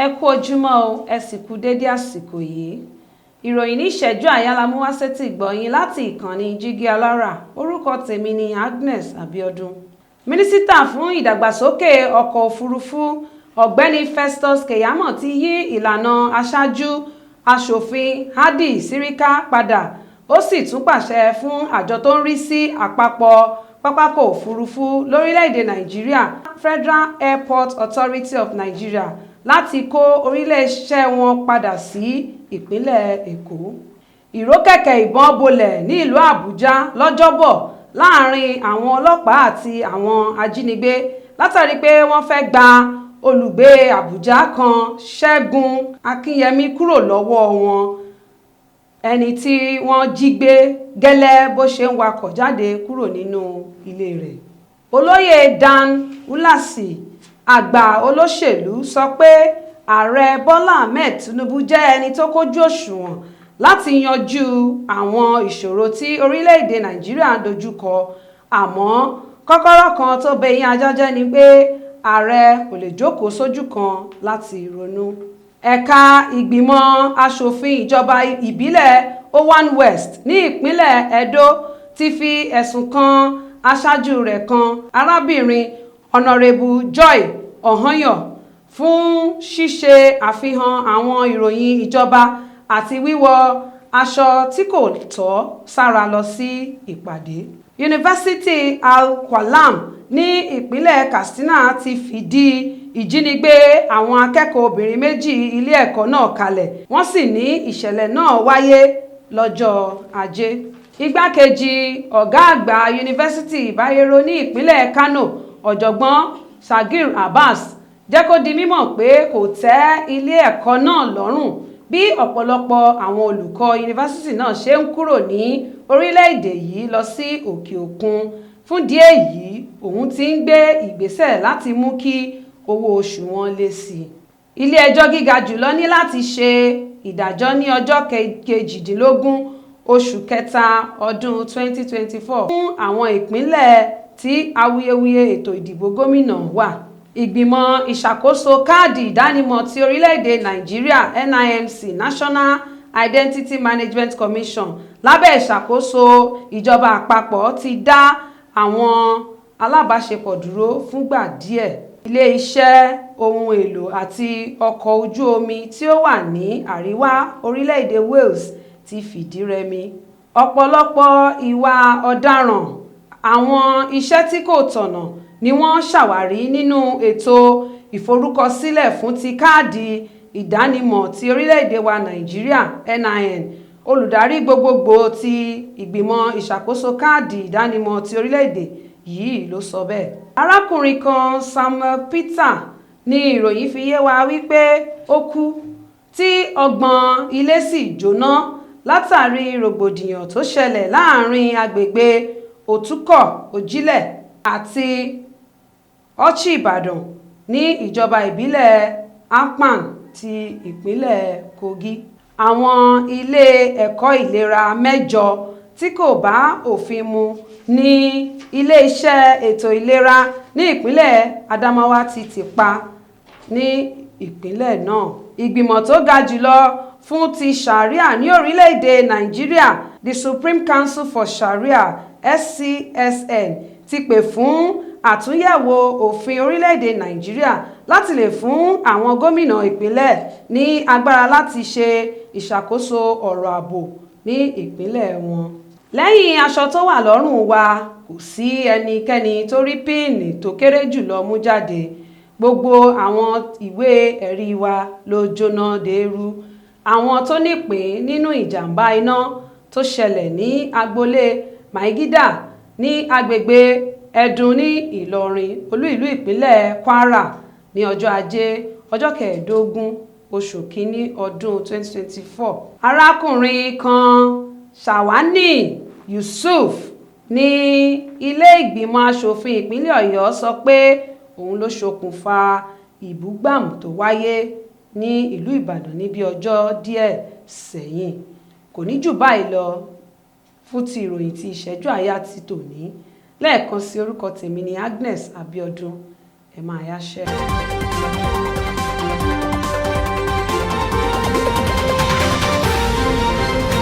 Ẹ kú ojúmọ́ o, ẹ sì kú dédé àsìkò yìí. Ìròyìn ní ìṣẹ́jú àáyá la mú wá sétí ìgbọ̀nyín láti ìkànnì Jígí Alára. Orúkọ tèmi ni Agnes Abiodun. Mínísítà fún ìdàgbàsókè ọkọ̀ òfurufú, Ọ̀gbẹ́ni Festus Keyamo, ti yí ìlànà aṣáájú aṣòfin Hadi Sirika padà, ó sì tún pàṣẹ fún àjọ tó ń rí sí àpapọ̀ pápákọ̀ òfurufú lórílẹ̀‐èdè Nàìjíríà, Federal Airport Authority of Nigeria, láti kó oríléeṣẹ́ wọn padà sí ìpínlẹ̀ Èkó. Ìró kẹ̀kẹ́ ìbọn bolẹ̀ ní ìlú Àbújá lọ́jọ́bọ̀ láàrin àwọn ọlọ́pàá àti àwọn ajínigbé látàrí pé wọ́n fẹ́ gba olùgbé Àbújá kan, Ṣẹ́gun Akínyẹmí, kúrò lọ́wọ́ wọn, ẹni tí wọ́n jí gbé gẹ́lẹ́ bó ṣe ń wakọ̀ jáde kúrò nínú ilé rẹ̀. Olóyè Dan Ulasi, àgbà olóṣèlú, sọ pé Ààrẹ Bọ́lá Ahmed Tinubu jẹ́ ẹni tó kójú òṣùwọ̀n láti yanjú àwọn ìṣòro tí orílẹ̀-èdè Nàìjíríà ń dojúkọ, àmọ́ kọ́kọ́rọ́ kan tó bẹyín ajá jẹ́ ni pé ààrẹ kò lè jókòó sójú kan láti ronú. Ẹ̀ka ìgbìmọ̀ asòfin ìjọba ìbílẹ̀ Owan West ní ìpínlẹ̀ Edo ti fi ẹ̀sùn kan aṣáájú rẹ̀ kan, arábìnrin Ọ̀nàrẹ́bù Joy Ọ̀hányọ̀, fún ṣíṣe àfihàn àwọn ìròyìn ìjọba àti wíwọ aṣọ tí kò tọ́ sára lọ sí ìpàdé. Yunifásitì Al-Qalam ní ìpínlẹ̀ Katsina ti fìdí ìjínigbé àwọn akẹ́kọ̀ọ́ obìnrin méjì ilé ẹ̀kọ́ náà kalẹ̀, wọ́n sì ní ìṣẹ̀lẹ̀ náà wáyé lọ́jọ́ Ajé. Igbákejì ọ̀gá àgbà Yunifásitì Bayero ní ìpínlẹ̀ Kano, Ọ̀jọ̀gbọ́n Sagir Abbas, jẹ́ kó di mímọ̀ pé kò tẹ́ ilé ẹ̀kọ́ náà lọ́rùn bí ọ̀pọ̀lọpọ̀ àwọn olùkọ́ yunifásitì náà ṣe ń kúrò ní orílẹ̀-èdè yìí lọ sí òkè òkun. Fúndìí èyí, òun ti ń gbé ìgbésẹ̀ láti mú kí owó oṣù wọn lé sí i. Ilé-ẹjọ́ gíga jùlọ ní láti ṣe ìdájọ́ ní ọjọ́ 18 oṣù kẹta ọdún 2024 fún àwọn ìpínlẹ̀ tí awuyewuye ètò ìdìbò gómìnà wà. Ìgbìmọ̀ ìṣàkóso káàdì ìdánimọ̀ ti orílẹ̀-èdè Nàìjíríà, NIMC, National Identity Management Commission, lábẹ́ ìṣàkóso ìjọba àpapọ̀, ti dá àwọn alábàáṣepọ̀ dúró fúngbà díẹ̀. Ilé-iṣẹ́ ohun èlò àti ọkọ̀ ojú omi tí ó wà ní àríwá orílẹ̀-èdè Wales ti fìdí rẹmi. Ọ̀pọ̀lọpọ̀ ìwà ọ̀daràn àwọn iṣẹ́ tí kò tọ̀nà ni wọ́n ṣàwárí nínú ètò ìforúkọsílẹ̀ fún ti káàdì ìdánimọ̀ ti orílẹ̀-èdè wa Nàìjíríà, NIN. Olùdarí gbogbogbò ti ìgbìmọ̀ ìṣàkóso káàdì ìdánimọ̀ ti orílẹ̀-èdè yìí ló sọ bẹ́ẹ̀. Arákùnrin kan, Samuel Peter, ní ìròyìn fi yé wa wípé ó kú tí 30 ilé sì jóná látàrí rògbòdìyàn tó ṣẹlẹ̀ láàrin agbègbè Òtúkọ̀ Òjìlẹ̀ àti Orchhi Ìbàdàn ní ìjọba ìbílẹ̀ Akpan ti ìpínlẹ̀ Kogi. Àwọn ilé ẹ̀kọ́ ìlera mẹ́jọ tí kò bá òfin mu ní iléeṣẹ́ ètò ìlera ní ìpínlẹ̀ Adamawa ti tì pa ní ìpínlẹ̀ náà. Ìgbìmọ̀ tó ga jùlọ fún ti Sharia ní orílẹ̀-èdè Nàìjíríà, the Supreme Council for Sharia, SCSN, ti pè fún àtúnyẹ̀wò òfin orílẹ̀-èdè Nàìjíríà láti lè fún àwọn gómìnà ìpínlẹ̀ ní agbára láti ṣe ìṣàkóso ọ̀rọ̀ ààbò ní ìpínlẹ̀ wọn. Lẹ́yìn aṣọ tó wà lọ́rùn wa, kò sí ẹnikẹ́ni tó rí píìnì tó kéré jù lọ mú jáde. Gbogbo àwọn ìwé ẹ̀rí wa ló jóná deérú. Àwọn tó nípìn-ín nínú ìjàm̀bá iná tó ṣẹlẹ̀ ní agboolé Maigida ní agbègbè Ẹdùn ní Ìlọrin, olú ìlú ìpínlẹ̀ Kwara, ní ọjọ́ Ajé, ọjọ́ 15 oṣù kínní ọdún 2024. Arákùnrin kan, Sawani Yusuf, ní ilé ìgbìmọ̀ asòfin ìpínlẹ̀ Ọ̀yọ́ sọ pé òun ló ṣokùnfà ìbúgbàmù tó wáyé ní ìlú Ìbàdàn ní bíi ọjọ́ díẹ̀ sẹ́yìn. Kò ní jù báyìí lọ fún ti ìròyìn ti ìṣẹ́jú àáyá ti tòní. Lẹ́ẹ̀kan sí, orúkọ tèmi ni Agnes Abiodun. Ẹ máa yáṣẹ́.